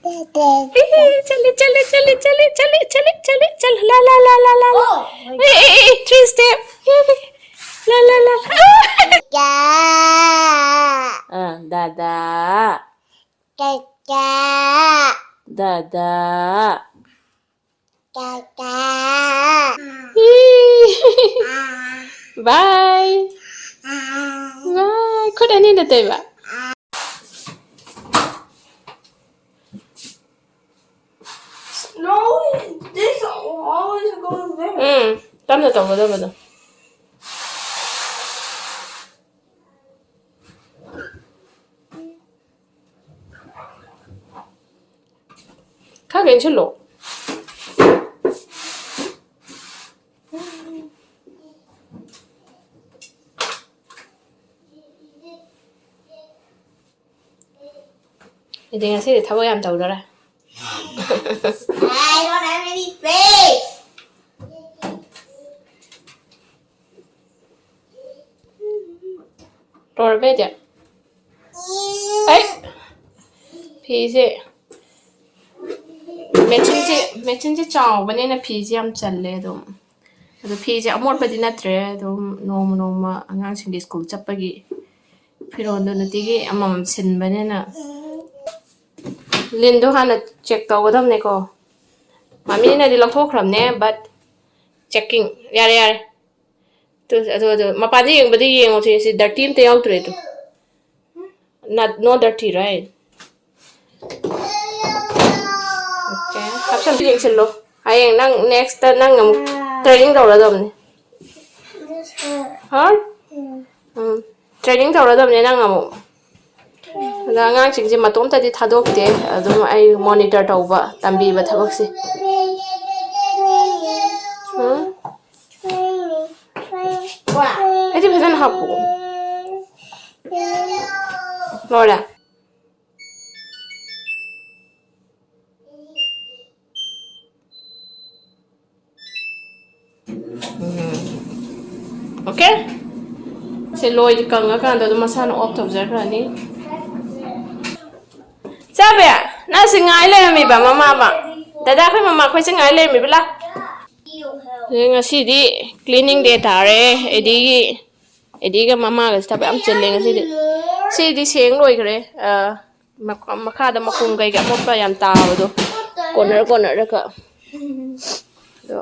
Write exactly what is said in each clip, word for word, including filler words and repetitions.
ꯆꯠꯂꯦ, ꯆꯠꯂꯦ, ꯆꯠꯂꯦ, ꯆꯠꯂꯦ, ꯆꯠꯂꯦ, ꯆꯠꯂꯦ, ꯆꯠꯂꯦ, ꯆꯠꯂꯦ, ꯂꯥ, ꯂꯥ, ꯂꯥ, ꯂꯥ, ꯂꯥ, ꯂꯥ꯫ ꯑꯣ, ꯑꯦ, ꯑꯦ, ꯑꯦ, three step꯫ ꯂꯥ, ꯂꯥ, ꯂꯥ, ꯂꯥ꯫ ꯑꯥ, ꯗꯥꯗꯥ꯫ ꯗꯥꯗꯥ꯫ ꯗꯥꯗꯥ꯫ ꯗꯥꯗꯥ꯫ ꯏ꯫ Bye꯫ Bye꯫ ꯈꯨꯠ ꯑꯅꯤꯅ ꯇꯧꯕ꯫ No, this always goes there. ꯎꯝ, ꯇꯞꯅ ꯇꯧꯒꯗꯕꯗꯣ꯫ ꯈꯔ ꯀꯩꯅꯣ ꯁꯤꯜꯂꯣ꯫ ꯑꯩꯗꯤ ꯉꯁꯤꯗꯤ ꯊꯕꯛ ꯌꯥꯝ ꯇꯧꯗꯣꯔꯦ꯫ I don't have any face. ꯂꯣꯏꯔꯕ ꯏꯗꯤ? ꯑꯩ ꯐꯤꯁꯦ ꯃꯦꯆꯤꯟꯁꯦ, ꯃꯦꯆꯤꯟꯁꯦ ꯆꯥꯎꯕꯅꯤꯅ ꯐꯤꯁꯦ ꯌꯥꯝ ꯆꯜꯂꯦ ꯑꯗꯨꯝ꯫ ꯑꯗꯣ ꯐꯤꯁꯦ ꯑꯃꯣꯠꯄꯗꯤ ꯅꯠꯇ꯭ꯔꯦ, ꯑꯗꯨꯝ ꯅꯣꯡꯃ ꯅꯣꯡꯃ ꯑꯉꯥꯡꯁꯤꯡꯒꯤ ꯁ꯭ꯀꯨꯜ ꯆꯠꯄꯒꯤ ꯐꯤꯔꯣꯜꯗꯣ ꯅꯨꯡꯇꯤꯒꯤ ꯑꯃꯃꯝ ꯁꯤꯟꯕꯅꯤꯅ꯫ ꯂꯤꯟꯗꯣ ꯍꯥꯟꯅ ꯆꯦꯛ ꯇꯧꯒꯗꯕꯅꯦꯀꯣ꯫ ꯃꯃꯤꯅꯗꯤ ꯂꯧꯊꯣꯛꯈ꯭ꯔꯕꯅꯦ, but checking꯫ ꯌꯥꯔꯦ, ꯌꯥꯔꯦ꯫ ꯇꯨ, ꯑꯗꯨ, ꯑꯗꯨ, ꯃꯄꯥꯟꯗ ꯌꯦꯡꯕꯗꯤ ꯌꯦꯡꯉꯣ, ꯁꯤ, ꯁꯤ dirty ꯑꯝꯇ ꯌꯥꯎꯗ꯭ꯔꯦ, two. Not, no dirty, right? Okay, ꯍꯥꯞꯆꯜꯂ ꯌꯦꯡꯁꯤꯜꯂꯣ꯫ ꯍꯌꯦꯡ ꯅꯪ next ꯅꯪ ꯑꯃꯨꯛ training ꯇꯧꯔꯗꯕꯅꯤ꯫ ꯍꯥ? ꯎꯝ, training ꯇꯧꯔꯗꯕꯅꯦ ꯅꯪ ꯑꯃꯨꯛ꯫ ꯑꯗ ꯑꯉꯥꯡꯁꯤꯡꯁꯦ ꯃꯇꯣꯝꯇꯗꯤ ꯊꯥꯗꯣꯛꯇꯦ, ꯑꯗꯨꯝ ꯑꯩ monitor ꯇꯧꯕ, ꯇꯝꯕꯤꯕ ꯊꯕꯛꯁꯦ꯫ ꯎꯝ? ꯑꯩꯗꯤ ꯐꯖꯅ ꯍꯥꯞꯄꯣ꯫ ꯂꯣꯏꯔꯦ꯫ ꯎꯝ꯫ Okay? ꯁꯦ ꯂꯣꯏ ꯀꯪꯉꯀꯥꯟꯗ ꯑꯗꯨꯝ ꯃꯁꯥꯅ off ꯇꯧꯖꯈ꯭ꯔꯅꯤ꯫ ꯆꯥꯕ ꯌꯥ-, ꯅꯪꯁꯤ ꯉꯥꯏ ꯂꯩꯔꯝꯃꯤꯕ ꯃꯃꯥ ꯑꯃ? ꯗꯗꯥ, ꯑꯩꯈꯣꯏ ꯃꯃꯥ ꯑꯩꯈꯣꯏꯁꯦ ꯉꯥꯏ ꯂꯩꯔꯝꯃꯤꯕ, ꯂꯥ? ꯑꯗꯩ ꯉꯁꯤꯗꯤ cleaning day ꯇꯥꯔꯦ꯫ ꯑꯦꯗꯤꯒꯤ, ꯑꯦꯗꯤꯒ ꯃꯃꯥꯒꯁꯦ ꯊꯕꯛ ꯌꯥꯝ ꯆꯤꯜꯂꯦ ꯉꯁꯤꯗꯤ꯫ ꯁꯤꯗꯤ ꯁꯦꯡ ꯂꯣꯏꯈ꯭ꯔꯦ꯫ ꯑ, ꯃꯈ-, ꯃꯈꯥꯗ ꯃꯈꯣꯡ ꯀꯩꯀꯥ ꯑꯃꯣꯠꯄ ꯌꯥꯝ ꯇꯥꯕꯗꯣ, corner cornerꯗ ꯈꯛ꯫ ꯑꯗꯣ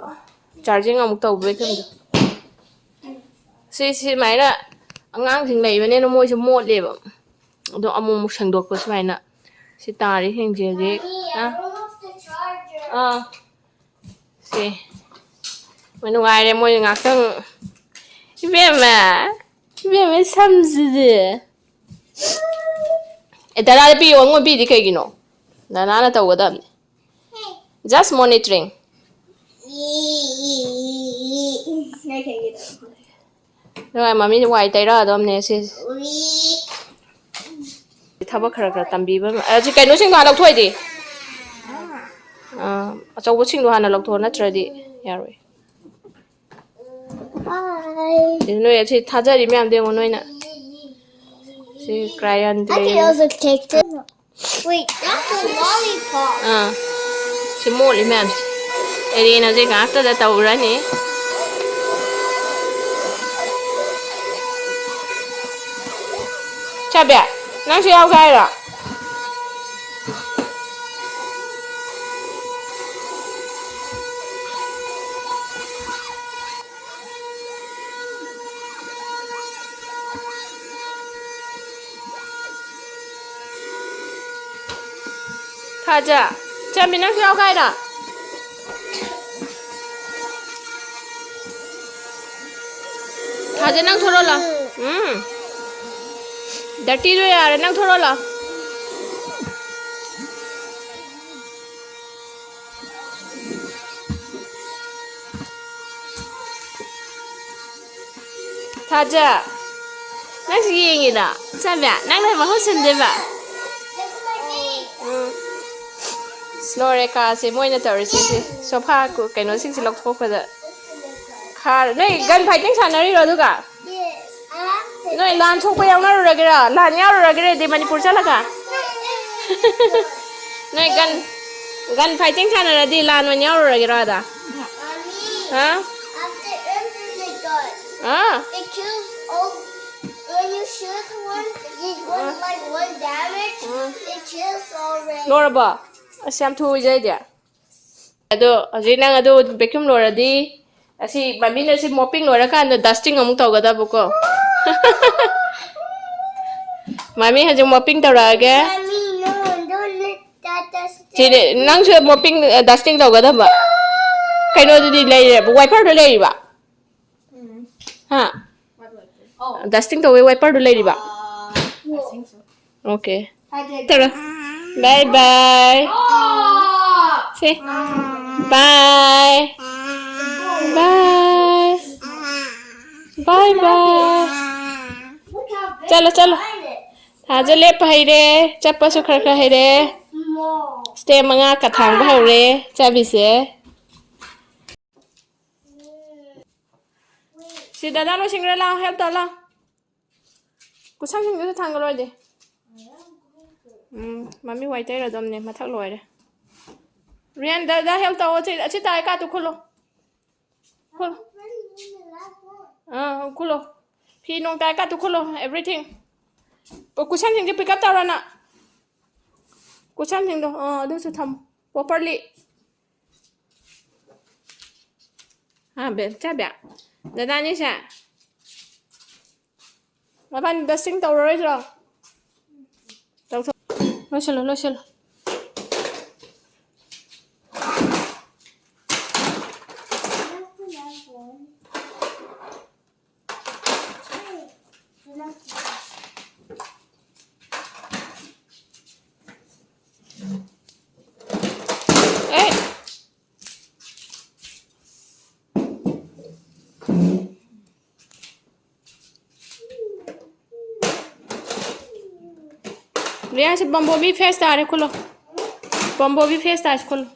charging ꯑꯃꯨꯛ ꯇꯧꯕꯩ ꯈꯪꯗꯦ꯫ ꯁꯤ, ꯁꯤ ꯁꯨꯃꯥꯏꯅ ꯑꯉꯥꯡꯁꯤꯡ ꯂꯩꯕꯅꯤꯅ ꯃꯣꯏꯁꯨ ꯃꯣꯠꯂꯦꯕ꯫ ꯑꯗꯣ ꯑꯃꯨꯛ ꯑꯃꯨꯛ ꯁꯦꯡꯗꯣꯛꯄ ꯁꯨꯃꯥꯏꯅ꯫ ꯁꯤ ꯇꯥꯔꯤꯁꯤꯡꯁꯦ ꯍꯧꯖꯤꯛ꯫ ꯑꯥ꯫ ꯑꯥ꯫ ꯁꯤ꯫ ꯃꯣꯏ ꯅꯨꯡꯉꯥꯏꯔꯦ ꯃꯣꯏ ꯉꯥꯛꯇꯪ꯫ ꯏꯕꯦꯝꯃ꯫ ꯏꯕꯦꯝꯃ ꯁꯝꯁꯤꯗꯤ꯫ ꯑꯦ, ꯗꯗꯥꯗ ꯄꯤꯌꯣ, ꯑꯩꯉꯣꯟꯗ ꯄꯤꯗꯤ ꯀꯩꯒꯤꯅꯣ? ꯗꯗꯥꯅ ꯇꯧꯒꯗꯕꯅꯤ꯫ Just monitoring. ꯅꯨꯡꯉꯥꯏ, ꯃꯃꯤꯅ ꯋꯥꯏ ꯇꯩꯔꯛꯑꯗꯕꯅꯦ ꯁꯤꯁꯦ꯫ ꯊꯕꯛ ꯈꯔ ꯈꯔ ꯇꯝꯕꯤꯕ ꯑꯃ-, ꯑ, ꯁꯤ ꯀꯩꯅꯣꯁꯤꯡꯗꯣ ꯍꯥꯟꯅ ꯂꯧꯊꯣꯛꯑꯗꯤ꯫ ꯑ, ꯑꯆꯧꯕꯁꯤꯡꯗꯣ ꯍꯥꯟꯅ ꯂꯧꯊꯣꯛꯑꯣ, ꯅꯠꯇ꯭ꯔꯗꯤ ꯌꯥꯔꯣꯏ꯫ ꯁꯤ ꯅꯣꯏ ꯑꯁꯤ ꯊꯥꯖꯔꯤ ꯃꯌꯥꯝꯗꯣ ꯌꯦꯡꯉꯣ ꯅꯣꯏꯅ꯫ ꯁꯤ crayon I think those are cake too. Wait, that's a lollipop. ꯑꯥ, ꯁꯤ ꯃꯣꯠꯂꯤ ꯃꯌꯥꯝꯁꯦ꯫ ꯑꯦꯔꯦꯅ ꯍꯧꯖꯤꯛ ꯉꯥꯏꯍꯥꯛꯇꯗ ꯇꯧꯔꯅꯤ꯫ ꯆꯥꯕꯤ, ꯅꯪꯁꯨ ꯌꯥꯎꯒꯦ ꯍꯥꯏꯔꯣ? ꯊꯥꯖ, ꯆꯥꯃꯤ, ꯅꯪꯁꯨ ꯌꯥꯎꯒꯦ ꯍꯥꯏꯔꯣ? ꯊꯥꯖ, ꯅꯪ ꯊꯣꯔꯛꯑꯣ ꯂꯥꯎ꯫ ꯎꯝ꯫ Dirtyꯗꯣ ꯌꯥꯔꯦ, ꯅꯪ ꯊꯣꯔꯛꯑꯣ ꯂꯥꯎ꯫ ꯊꯥꯖ, ꯅꯪꯁꯨ ꯌꯦꯡꯉꯤꯔꯣ? ꯆꯥꯕꯤ, ꯅꯪꯅ ꯃꯍꯨꯠ ꯁꯤꯟꯗꯣꯏꯕ? ꯎꯝ꯫ ꯂꯣꯏꯔꯦ ꯀꯥꯁꯦ ꯃꯣꯏꯅ ꯇꯧꯔꯤꯁꯤꯡꯁꯦ꯫ Sofa ꯀꯨ-, ꯀꯩꯅꯣꯁꯤꯡꯁꯦ ꯂꯧꯊꯣꯛꯄꯗ ꯈꯥꯔ-, ꯅꯣꯏ gun fighting ꯁꯥꯟꯅꯔꯤꯔꯣ ꯑꯗꯨꯒ? ꯅꯣꯏ ꯂꯥꯟ ꯁꯣꯛꯄ ꯌꯥꯎꯅꯔꯨꯔꯒꯦꯔꯥ? ꯂꯥꯟ ꯌꯥꯎꯔꯨꯔꯒꯦꯔꯗꯤ ꯃꯅꯤꯄꯨꯔ ꯆꯠꯂꯒ? ꯅꯣꯏ gun, gun fighting ꯁꯥꯟꯅꯔꯗꯤ ꯂꯥꯟ ꯑꯣꯏꯅ ꯌꯥꯎꯔꯨꯔꯒꯦꯔꯣ ꯑꯗ? Mommy, ꯍꯥ? After infinite gun, ah? It kills all, when you shoot one, it does one, like, one damage, ah. It kills already. ꯂꯣꯏꯔꯕꯣ? ꯑꯁ, ꯌꯥꯝ ꯊꯨꯏꯗ ꯑꯩꯗꯤ꯫ ꯑꯗꯣ ꯍꯧꯖꯤꯛ ꯅꯪ ꯑꯗꯨ vacuum ꯂꯣꯏꯔꯗꯤ, ꯑꯁꯤ ꯃꯃꯤꯅ ꯁꯤ mopping ꯂꯣꯏꯔꯀꯥꯟꯗ dusting ꯑꯃꯨꯛ ꯇꯧꯒꯗꯕꯀꯣ꯫ ꯃꯃꯤ ꯍꯧꯖꯤꯛ mopping ꯇꯧꯔꯛꯑꯒꯦ꯫ Mommy, no, don't let that dust. ꯁꯤꯗꯤ ꯅꯪꯁꯨ mopping, ꯑ, dusting ꯇꯧꯒꯗꯕ꯫ ꯀꯩꯅꯣꯗꯨꯗꯤ ꯂꯩꯔꯦꯕ, wiperꯗꯨ ꯂꯩꯔꯤꯕ? ꯎꯝ꯫ ꯍꯥ? What wiper? ꯑꯣ꯫ Dusting ꯇꯧꯕꯩ wiperꯗꯨ ꯂꯩꯔꯤꯕ? ꯑꯥ, I think so. Okay. ꯇꯧꯔꯣ꯫ Bye bye꯫ ꯑꯣ꯫ ꯁꯦ꯫ Bye꯫ Bye꯫ Bye bye꯫ ꯆꯠꯂꯣ, ꯆꯠꯂꯣ꯫ ꯊꯥꯖ ꯂꯦꯞꯄ ꯍꯩꯔꯦ꯫ ꯆꯠꯄꯁꯨ ꯈꯔ ꯈꯔ ꯍꯩꯔꯦ꯫ Step ꯃꯉꯥ ꯀ ꯊꯥꯡꯕ ꯍꯧꯔꯦ ꯆꯥꯕꯤꯁꯦ꯫ ꯁꯤ ꯗꯗꯥ ꯂꯣꯏꯁꯤꯟꯈ꯭ꯔꯦ, ꯂꯥꯛꯑꯣ, help ꯇꯧ ꯂꯥꯛꯑꯣ꯫ ꯀꯨꯁꯟꯁꯤꯡꯗꯨꯁꯨ ꯊꯥꯡꯒꯠꯂꯣꯏꯗꯤ꯫ ꯎꯝ, ꯃꯃꯤ ꯋꯥꯏ ꯇꯩꯔꯗꯝꯅꯦ, ꯃꯊꯛ ꯂꯣꯏꯔꯦ꯫ ꯔꯤꯌꯥꯟ, ꯗꯗꯥ help ꯇꯧꯑꯣ, ꯑꯁꯤ, ꯑꯁꯤ ꯇꯥꯏ ꯀꯥꯇꯨ ꯈꯨꯜꯂꯣ꯫ ꯈꯨꯜꯂꯣ꯫ ꯑꯥ, ꯈꯨꯜꯂꯣ꯫ ꯐꯤ ꯅꯣꯡ ꯇꯥꯏ ꯀꯥꯇꯨ ꯈꯨꯜꯂꯣ, everything꯫ ꯀꯨꯁꯟꯁꯤꯡꯁꯦ pick up ꯇꯧꯔꯣ ꯅꯪ꯫ ꯀꯨꯁꯟꯁꯤꯡꯗꯣ, ꯑꯥ, ꯑꯗꯨꯁꯨ ꯊꯝꯃꯣ properly꯫ ꯍꯥ, ꯕꯦ-, ꯆꯥꯕꯤ? ꯗꯗꯥꯅꯤꯁꯦ? ꯃꯕꯥꯅꯤ dusting ꯇꯧꯔꯔꯣꯏꯗ꯭ꯔꯣ? ꯇꯧꯊꯣꯛ-, ꯂꯣꯏꯁꯤꯜꯂꯣ, ꯂꯣꯏꯁꯤꯜꯂꯣ꯫ ꯑꯦ! ꯔꯤꯌꯥꯁꯦ ꯕꯝꯕꯣꯕꯤ face ꯇꯥꯔꯦ, ꯈꯨꯜꯂꯣ꯫ ꯕꯝꯕꯣꯕꯤ face ꯇꯥꯔꯦ, ꯈꯨꯜꯂꯣ꯫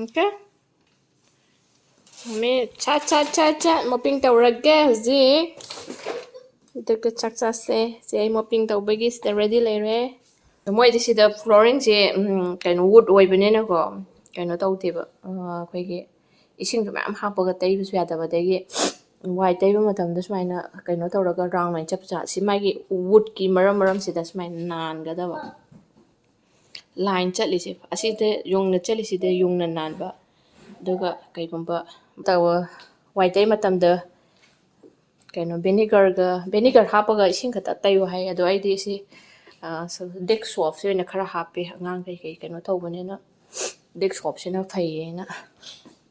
Okay. ꯃꯤ ꯁꯠ ꯁꯠ ꯁꯠ ꯁꯠ mopping ꯇꯧꯔꯒꯦ ꯍꯧꯖꯤꯛ꯫ ꯑꯗꯨꯒ ꯆꯥꯛ ꯆꯥꯁꯦ꯫ ꯁꯦ, ꯑꯩ mopping ꯇꯧꯕꯒꯤ ꯁꯤꯗ ready ꯂꯩꯔꯦ꯫ ꯃꯣꯏꯗꯤ ꯁꯤꯗ flooringꯁꯦ, ꯎꯝ, ꯀꯩꯅꯣ, wood ꯑꯣꯏꯕꯅꯤꯅꯀꯣ, ꯀꯩꯅꯣ ꯇꯧꯗꯦꯕ, ꯑ, ꯑꯩꯈꯣꯏꯒꯤ ꯏꯁꯤꯡꯗꯣ ꯃꯌꯥꯝ ꯍꯥꯞꯄꯒ ꯇꯩꯕꯁꯨ ꯌꯥꯗꯕ, ꯑꯗꯒꯤ ꯋꯥꯏ ꯇꯩꯕ ꯃꯇꯝꯗ ꯁꯨꯃꯥꯏꯅ ꯀꯩꯅꯣ ꯇꯧꯔꯒ round ꯑꯣꯏꯅ ꯆꯠꯄꯁꯨ ꯌꯥ-, ꯁꯤ ꯃꯥꯒꯤ woodꯀꯤ ꯃꯔꯝ ꯃꯔꯝꯁꯤꯗ ꯁꯨꯃꯥꯏꯅ ꯅꯥꯟꯒꯗꯕ꯫ Line ꯆꯠꯂꯤꯁꯦ, ꯑꯁꯤꯗ ꯌꯨꯡꯅ ꯆꯠꯂꯤꯁꯤꯗ ꯌꯨꯡꯅ ꯅꯥꯟꯕ꯫ ꯑꯗꯨꯒ ꯀꯩꯒꯨꯝꯕ ꯇꯧ-, ꯋꯥꯏ ꯇꯩ ꯃꯇꯝꯗ ꯀꯩꯅꯣ, vinegarꯒ, vinegar ꯍꯥꯞꯄꯒ ꯏꯁꯤꯡ ꯈꯛꯇ ꯇꯩꯌꯨ ꯍꯥꯏ꯫ ꯑꯗꯣ ꯑꯩꯗꯤ ꯁꯤ, ꯑ, ꯁ-, dish soapꯁꯦ ꯑꯣꯏꯅ ꯈꯔ ꯍꯥꯞꯄꯦ, ꯑꯉꯥꯡ ꯀꯩꯀꯩ ꯀꯩꯅꯣ ꯇꯧꯕꯅꯤꯅ dish soapꯁꯤꯅ ꯐꯩꯌꯦꯅ꯫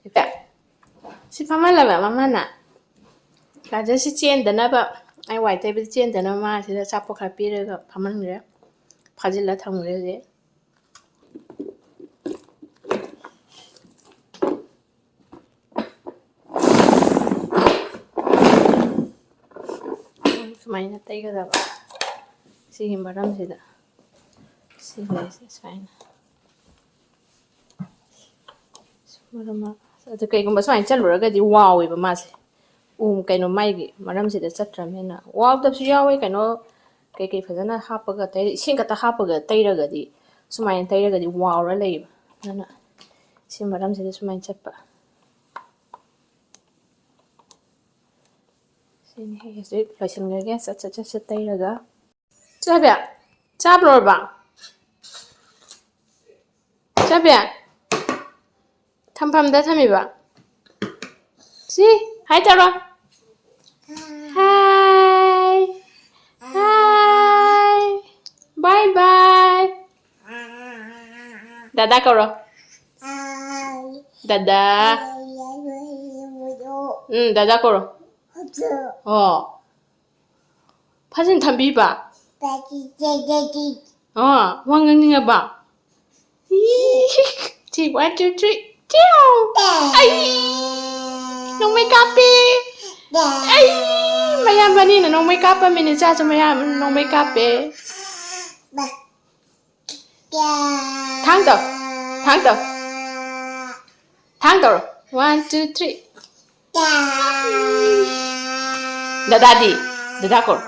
ꯏꯄꯦ, ꯁꯤ ꯐꯝꯍꯜꯂꯕ ꯃꯃꯥꯅ? ꯀꯥꯖꯜꯁꯤ ꯆꯦꯟꯗꯅꯕ, ꯑꯩ ꯋꯥꯏ ꯇꯩꯕꯗ ꯆꯦꯟꯗꯅꯕ ꯃꯥ ꯁꯤꯗ ꯑꯆꯥꯄꯣꯠ ꯈꯔ ꯄꯤꯔꯒ ꯐꯝꯍꯟꯈ꯭ꯔꯦ, ꯐꯥꯖꯤꯜꯂ ꯊꯝꯈ꯭ꯔꯦ ꯍꯧꯖꯤꯛ꯫ ꯁꯨꯃꯥꯏꯅ ꯇꯩꯒꯗꯕ ꯁꯤꯒꯤ ꯃꯔꯝꯁꯤꯗ, ꯁꯤ ꯂꯩꯁꯦ ꯁꯨꯃꯥꯏꯅ꯫ ꯃꯔꯝ ꯑꯃ-, ꯑꯗꯨ ꯀꯩꯒꯨꯝꯕ ꯁꯨꯃꯥꯏꯅ ꯆꯠꯂꯨꯔꯒꯗꯤ ꯋꯥꯎꯋꯦꯕ ꯃꯥꯁꯦ꯫ ꯎ, ꯀꯩꯅꯣ, ꯃꯥꯒꯤ ꯃꯔꯝꯁꯤꯗ ꯆꯠꯇ꯭ꯔꯕꯅꯤꯅ ꯋꯥꯎꯗꯕꯁꯨ ꯌꯥꯎꯋꯦ꯫ ꯀꯩꯅꯣ, ꯀꯩꯀꯩ ꯐꯖꯅ ꯍꯥꯞꯄꯒ ꯇꯩ-, ꯏꯁꯤꯡ ꯈꯛꯇ ꯍꯥꯞꯄꯒ ꯇꯩꯔꯒꯗꯤ, ꯁꯨꯃꯥꯏꯅ ꯇꯩꯔꯒꯗꯤ ꯋꯥꯎꯔ ꯂꯩꯌꯦꯕ꯫ ꯑꯗꯨꯅ ꯁꯤ ꯃꯔꯝꯁꯤꯗ ꯁꯨꯃꯥꯏꯅ ꯆꯠꯄ꯫ ꯁꯤꯅꯤ, ꯑꯩ ꯍꯧꯖꯤꯛ ꯂꯣꯏꯁꯤꯟꯈ꯭ꯔꯒꯦ, ꯁꯠ ꯁꯠ ꯁꯠ ꯁꯠ ꯇꯩꯔꯒ꯫ ꯆꯥꯕꯤ, ꯆꯥꯕ ꯂꯣꯏꯔꯕ? ꯆꯥꯕꯤ, ꯊꯝꯐꯝꯗ ꯊꯝꯃꯤꯕ? ꯁꯤ, hi ꯇꯧꯔꯣ꯫ Hi, hi, bye bye. ꯗꯥꯗꯥ ꯀꯧꯔꯣ꯫ ꯗꯥꯗꯥ꯫ ꯎꯝ, ꯗꯥꯗꯥ ꯀꯧꯔꯣ꯫ ꯑꯣ꯫ ꯐꯖꯅ ꯊꯝꯕꯤꯕ? ꯑꯥ, ꯋꯥ ꯉꯥꯡꯅꯤꯡꯉꯕ? ꯁꯤ, one, two, three, ꯆꯤꯌꯥꯎ! ꯑꯩ! ꯅꯣꯡꯃꯩ ꯀꯥꯞꯄꯦ! ꯑꯩ! ꯃꯌꯥꯝꯕꯅꯤꯅ ꯅꯣꯡꯃꯩ ꯀꯥꯞꯄꯝꯃꯤꯅꯦ, ꯆꯥꯁꯨ ꯃꯌꯥꯝ ꯅꯣꯡꯃꯩ ꯀꯥꯞꯄꯦ꯫ ꯊꯥꯡ ꯇꯧ꯫ ꯊꯥꯡ ꯇꯧ꯫ ꯊꯥꯡ ꯇꯧꯔꯣ꯫ One, two, three. ꯗꯗꯥꯗꯤ? ꯗꯗꯥ ꯀꯧꯔꯣ꯫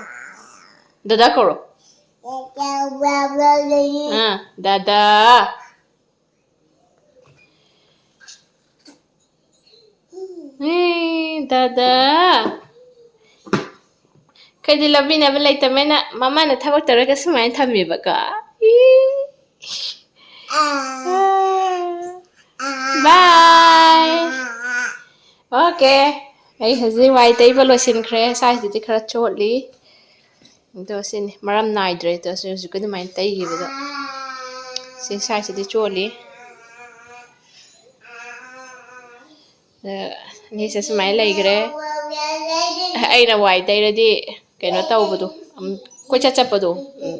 ꯗꯗꯥ ꯀꯧꯔꯣ꯫ ꯑꯥ, ꯗꯗꯥ꯫ ꯑꯦ, ꯗꯗꯥ꯫ ꯑꯩꯈꯣꯏꯗꯤ ꯂꯧꯕꯤꯅꯕ ꯂꯩꯇꯕꯅꯤꯅ ꯃꯃꯥꯅ ꯊꯕꯛ ꯇꯧꯔꯒ ꯁꯨꯃꯥꯏꯅ ꯊꯝꯃꯦꯕꯀꯣ꯫ ꯏ꯫ Bye. Okay. ꯑꯩ ꯍꯧꯖꯤꯛ ꯋꯥꯏ ꯇꯩꯕ ꯂꯣꯏꯁꯤꯟꯈ꯭ꯔꯦ꯫ ꯁ꯭ꯋꯥꯏꯁꯤꯗꯤ ꯈꯔ ꯆꯣꯠꯂꯤ꯫ ꯑꯗꯣ ꯁꯤꯅꯤ, ꯃꯔꯝ ꯅꯥꯏꯗ꯭ꯔꯦ꯫ ꯑꯗꯣ ꯁꯤ ꯍꯧꯖꯤꯛꯀꯤ ꯑꯗꯨꯃꯥꯏꯅ ꯇꯩꯈꯤꯕꯗꯣ꯫ ꯁꯤ ꯁ꯭ꯋꯥꯏꯁꯤꯗꯤ ꯆꯣꯠꯂꯤ꯫ ꯑ, ꯑꯅꯤꯁꯦ ꯁꯨꯃꯥꯏꯅ ꯂꯩꯈ꯭ꯔꯦ꯫ ꯑꯩꯅ ꯋꯥꯏ ꯇꯩꯔꯗꯤ ꯀꯩꯅꯣ ꯇꯧꯕꯗꯣ, ꯎꯝ, ꯀꯣꯏꯆꯠ ꯆꯠꯄꯗꯣ, ꯎꯝ,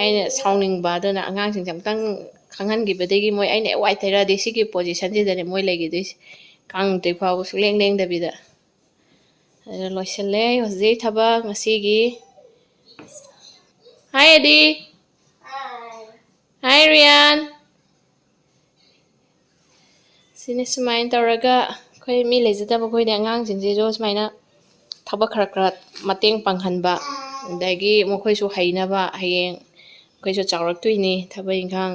ꯑꯩꯅ ꯁꯥꯎꯅꯤꯡꯕ꯫ ꯑꯗꯨꯅ ꯑꯉꯥꯡꯁꯤꯡꯁꯦ ꯑꯃꯨꯛꯇꯪ ꯈꯪꯍꯟꯈꯤꯕꯗꯒꯤ ꯃꯣꯏ ꯑꯩꯅ ꯍꯦꯛ ꯋꯥꯏ ꯇꯩꯔꯛꯑꯗꯤ ꯁꯤꯒꯤ positionꯁꯤꯗꯅꯦ ꯃꯣꯏ ꯂꯩꯈꯤꯗꯣꯏꯁꯦ, ꯀꯪꯗ꯭ꯔꯤ ꯐꯥꯎꯕ ꯁꯨꯡꯂꯦꯡ ꯂꯦꯡꯗꯕꯤꯗ꯫ ꯑꯗꯨꯅ ꯂꯣꯏꯁꯤꯜꯂꯦ ꯍꯧꯖꯤꯛ ꯊꯕꯛ ꯉꯁꯤꯒꯤ꯫ Hi, ꯑꯦꯗꯤ꯫ Hi, ꯔꯤꯌꯥꯟ꯫ ꯁꯤꯅꯤ, ꯁꯨꯃꯥꯏꯅ ꯇꯧꯔꯒ ꯑꯩꯈꯣꯏ ꯃꯤ ꯂꯩꯖꯗꯕ ꯑꯩꯈꯣꯏꯗꯤ ꯑꯉꯥꯡꯁꯤꯡꯁꯤꯁꯨ ꯁꯨꯃꯥꯏꯅ ꯊꯕꯛ ꯈꯔ ꯈꯔ ꯃꯇꯦꯡ ꯄꯥꯡꯍꯟꯕ, ꯑꯗꯒꯤ ꯃꯈꯣꯏꯁꯨ ꯍꯩꯅꯕ, ꯍꯌꯦꯡ ꯑꯩꯈꯣꯏꯁꯨ ꯆꯥꯎꯔꯛꯇꯣꯏꯅꯤ, ꯊꯕꯛ ꯏꯪꯈꯥꯡ,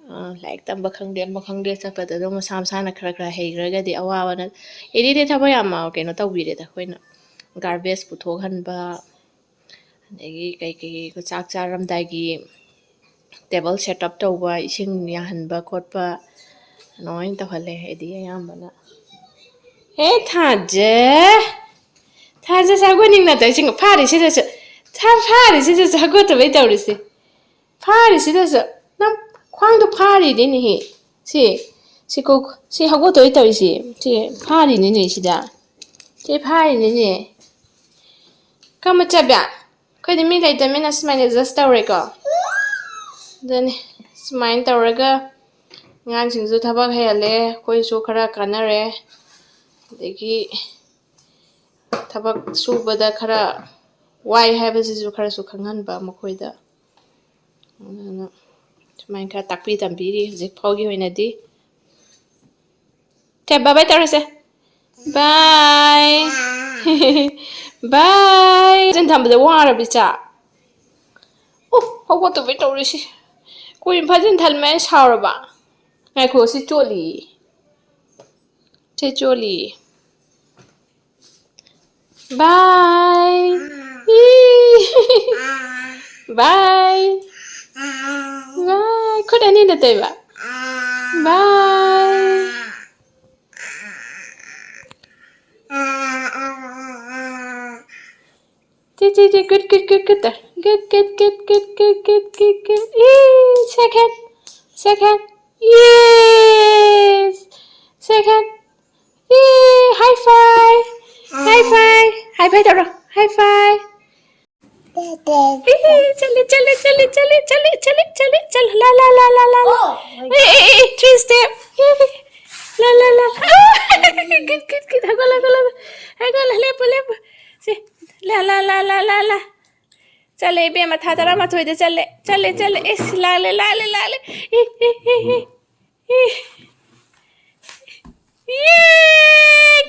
ꯑ, ꯂꯥꯏꯔꯤꯛ ꯇꯝꯕ ꯈꯪꯗꯦ, ꯑꯃ ꯈꯪꯗꯦ, ꯆꯠꯄꯗ ꯑꯗꯨꯝ ꯃꯁꯥ ꯃꯁꯥꯅ ꯈꯔ ꯈꯔ ꯍꯩꯈ꯭ꯔꯒꯗꯤ ꯑꯋꯥꯕꯅ꯫ ꯑꯦꯗꯤꯗꯤ ꯊꯕꯛ ꯌꯥꯝ, ꯑ, ꯀꯩꯅꯣ ꯇꯧꯕꯤꯔꯦꯗ꯫ ꯑꯩꯈꯣꯏꯅ garbage ꯄꯨꯊꯣꯛꯍꯟꯕ, ꯑꯗꯒꯤ ꯀꯩꯀꯩ ꯆꯥꯛ ꯆꯥꯔꯝꯗꯥꯏꯒꯤ table set up ꯇꯧꯕ, ꯏꯁꯤꯡ ꯌꯥꯍꯟꯕ ꯈꯣꯠꯄ ꯂꯣꯏꯅ ꯇꯧꯍꯜꯂꯦ ꯑꯩꯗꯤ ꯑꯌꯥꯝꯕꯅ꯫ ꯍꯦ ꯊꯥꯖ! ꯊꯥꯖ, ꯁꯒꯣꯜ ꯅꯤꯡꯅ ꯇꯧꯔꯤꯁꯤ, ꯐꯥꯔꯤꯁꯤꯗꯁꯨ, ꯊꯥ-, ꯐꯥꯔꯤꯁꯤꯗꯁꯨ ꯍꯧꯒꯠꯇꯕꯩ ꯇꯧꯔꯤꯁꯦ꯫ ꯐꯥꯔꯤꯁꯤꯗꯁꯨ, ꯅꯪ ꯈ꯭ꯋꯥꯡꯗꯣ ꯐꯥꯔꯤꯅꯤꯅꯦꯍꯦ꯫ ꯁꯤ, ꯁꯤ ꯀꯣ-, ꯁꯤ ꯍꯧꯒꯠꯇꯣꯏ ꯇꯧꯔꯤꯁꯤ꯫ ꯁꯤ ꯐꯥꯔꯤꯅꯤꯅꯦ ꯁꯤꯗ꯫ ꯁꯤ ꯐꯥꯔꯤꯅꯤꯅꯦ꯫ ꯀꯃ ꯆꯠꯕ? ꯑꯩꯈꯣꯏꯗꯤ ꯃꯤ ꯂꯩꯇꯃꯤꯅ ꯁꯨꯃꯥꯏꯅ adjust ꯇꯧꯔꯦꯀꯣ꯫ ꯑꯗꯨꯅꯤ, ꯁꯨꯃꯥꯏꯅ ꯇꯧꯔꯒ ꯑꯉꯥꯡꯁꯤꯡꯁꯨ ꯊꯕꯛ ꯍꯩꯍꯜꯂꯦ, ꯑꯩꯈꯣꯏꯁꯨ ꯈꯔ ꯀꯥꯟꯅꯔꯦ꯫ ꯑꯗꯒꯤ ꯊꯕꯛ ꯁꯨꯕꯗ ꯈꯔ ꯋꯥꯏ ꯍꯥꯏꯕꯁꯤꯁꯨ ꯈꯔꯁꯨ ꯈꯪꯍꯟꯕ ꯃꯈꯣꯏꯗ꯫ ꯑꯗꯨꯅ ꯁꯨꯃꯥꯏꯅ ꯈꯔ ꯇꯥꯛꯄꯤ ꯇꯝꯕꯤꯔꯤ ꯍꯧꯖꯤꯛ ꯐꯥꯎꯒꯤ ꯑꯣꯏꯅꯗꯤ꯫ ꯁꯦ, bye bye ꯇꯧꯔꯁꯦ꯫ Bye꯫ Bye꯫ ꯐꯖꯅ ꯊꯝꯕꯗ ꯋꯥꯔꯕ ꯏꯆꯥ? ꯑꯣ, ꯍꯧꯒꯠꯇꯕꯩ ꯇꯧꯔꯤꯁꯤ꯫ ꯀꯨꯏꯅ ꯐꯖꯅ ꯊꯝꯃꯦ ꯁꯥꯎꯔꯕ? ꯉꯥꯏꯈꯣ, ꯁꯤ ꯆꯣꯠꯂꯤ꯫ ꯁꯤ ꯆꯣꯠꯂꯤ꯫ Bye꯫ Bye꯫ Bye꯫ ꯈꯨꯠ ꯑꯅꯤꯅ ꯇꯩꯕ꯫ Bye꯫ ꯆꯦ, ꯆꯦ, ꯆꯦ, good, good, good, good ꯇꯧ꯫ Good, good, good, good, good, good, good, good. E, second, second. Yes. Second. E, high five. High five. High five ꯇꯧꯔꯣ꯫ High five. ꯏ, ꯆꯠꯂꯦ, ꯆꯠꯂꯦ, ꯆꯠꯂꯦ, ꯆꯠꯂꯦ, ꯆꯠꯂꯦ, ꯆꯠꯂꯦ, ꯆꯠꯂꯦ, ꯆꯠꯂꯦ꯫ ꯂꯥ, ꯂꯥ, ꯂꯥ, ꯂꯥ, ꯂꯥ, ꯂꯥ꯫ E, E, E, three step. E, E, E. ꯂꯥ, ꯂꯥ, ꯂꯥ, ꯂꯥ꯫ Good, good, good. ꯍꯧꯒꯠꯂꯣ, ꯍꯧꯒꯠꯂꯣ, ꯍꯧꯒꯠꯂꯣ꯫ ꯍꯧꯒꯠꯂꯣ, ꯂꯦꯞꯄꯨ, ꯂꯦꯞꯄꯨ꯫ ꯁꯦ꯫ ꯂꯥ, ꯂꯥ, ꯂꯥ, ꯂꯥ, ꯂꯥ, ꯂꯥ꯫ ꯆꯠꯂꯦ ꯏꯕꯦꯝꯃ, ꯊꯥ ꯇꯔꯥꯃꯥꯊꯣꯏꯗ ꯆꯠꯂꯦ꯫ ꯆꯠꯂꯦ, ꯆꯠꯂꯦ꯫ ꯏꯁ, ꯂꯥꯜꯂꯦ, ꯂꯥꯜꯂꯦ, ꯂꯥꯜꯂꯦ꯫ E, E, E, E. E. ꯌꯦ!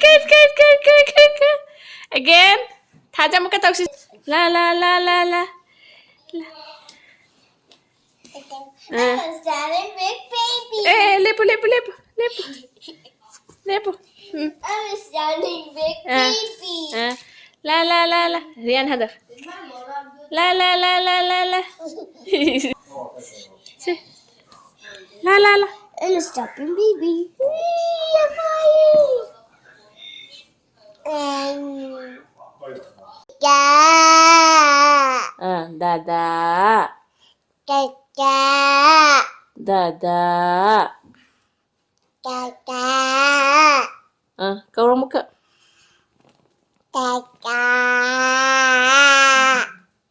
Good, good, good, good, good, good. Again. ꯊꯥꯖ ꯑꯃꯨꯛꯀ ꯇꯧꯁꯤ꯫ ꯂꯥ, ꯂꯥ, ꯂꯥ, ꯂꯥ, ꯂꯥ꯫ ꯂꯥ꯫ ꯑꯥ꯫ I'm a standing big baby. ꯑꯦ, ꯑꯦ, ꯂꯦꯞꯄꯨ, ꯂꯦꯞꯄꯨ, ꯂꯦꯞꯄꯨ, ꯂꯦꯞꯄꯨ꯫ ꯂꯦꯞꯄꯨ꯫ ꯎꯝ꯫ I'm a standing big ah, baby. ꯑꯥ꯫ ꯂꯥ, ꯂꯥ, ꯂꯥ, ꯂꯥ꯫ ꯔꯤꯌꯥꯟ ꯍꯟꯗꯛ꯫ ꯂꯥ, ꯂꯥ, ꯂꯥ, ꯂꯥ, ꯂꯥ, ꯂꯥ꯫ ꯁꯤ꯫ ꯂꯥ, ꯂꯥ, ꯂꯥ꯫ I'm a stopping baby. ꯌꯥ꯫ ꯑꯥ, ꯗꯥꯗꯥ꯫ ꯇꯥꯇꯥ꯫ ꯗꯥꯗꯥ꯫ ꯇꯥꯇꯥ꯫ ꯑꯥ, ꯀꯧꯔꯣ ꯑꯃꯨꯛꯀ꯫ ꯇꯥꯇꯥ꯫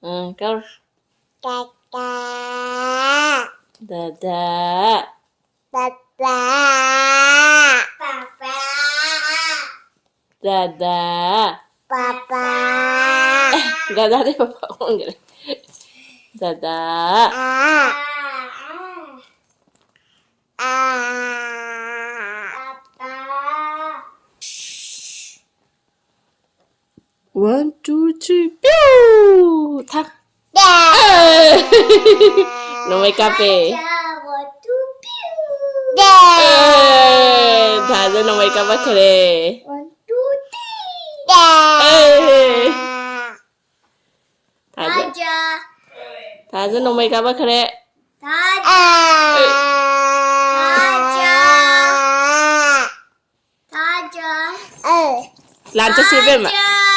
ꯑꯥ, ꯀꯧꯔꯣ꯫ ꯇꯥꯇꯥ꯫ ꯗꯥꯗꯥ꯫ ꯄꯥꯄꯥ꯫ ꯄꯥꯄꯥ꯫ ꯗꯥꯗꯥ꯫ ꯄꯥꯄꯥ꯫ ꯗꯥꯗꯥꯗꯤ ꯄꯥꯄꯥ ꯑꯣꯟꯈ꯭ꯔꯦ꯫ ꯗꯥꯗꯥ꯫ ꯑꯥ꯫ One, two, three, pew! ꯊꯥ-, ꯑꯦ! ꯅꯣꯡꯃꯩ ꯀꯥꯞꯄꯦ꯫ ꯑꯦ! ꯊꯥꯖ ꯅꯣꯡꯃꯩ ꯀꯥꯞꯄꯛꯈ꯭ꯔꯦ꯫ ꯑꯦ! ꯊꯥꯖ-, ꯊꯥꯖ ꯅꯣꯡꯃꯩ ꯀꯥꯞꯄꯛꯈ꯭ꯔꯦ꯫ ꯂꯥꯟ ꯆꯠꯁꯤ, ꯏꯕꯦꯝꯃ꯫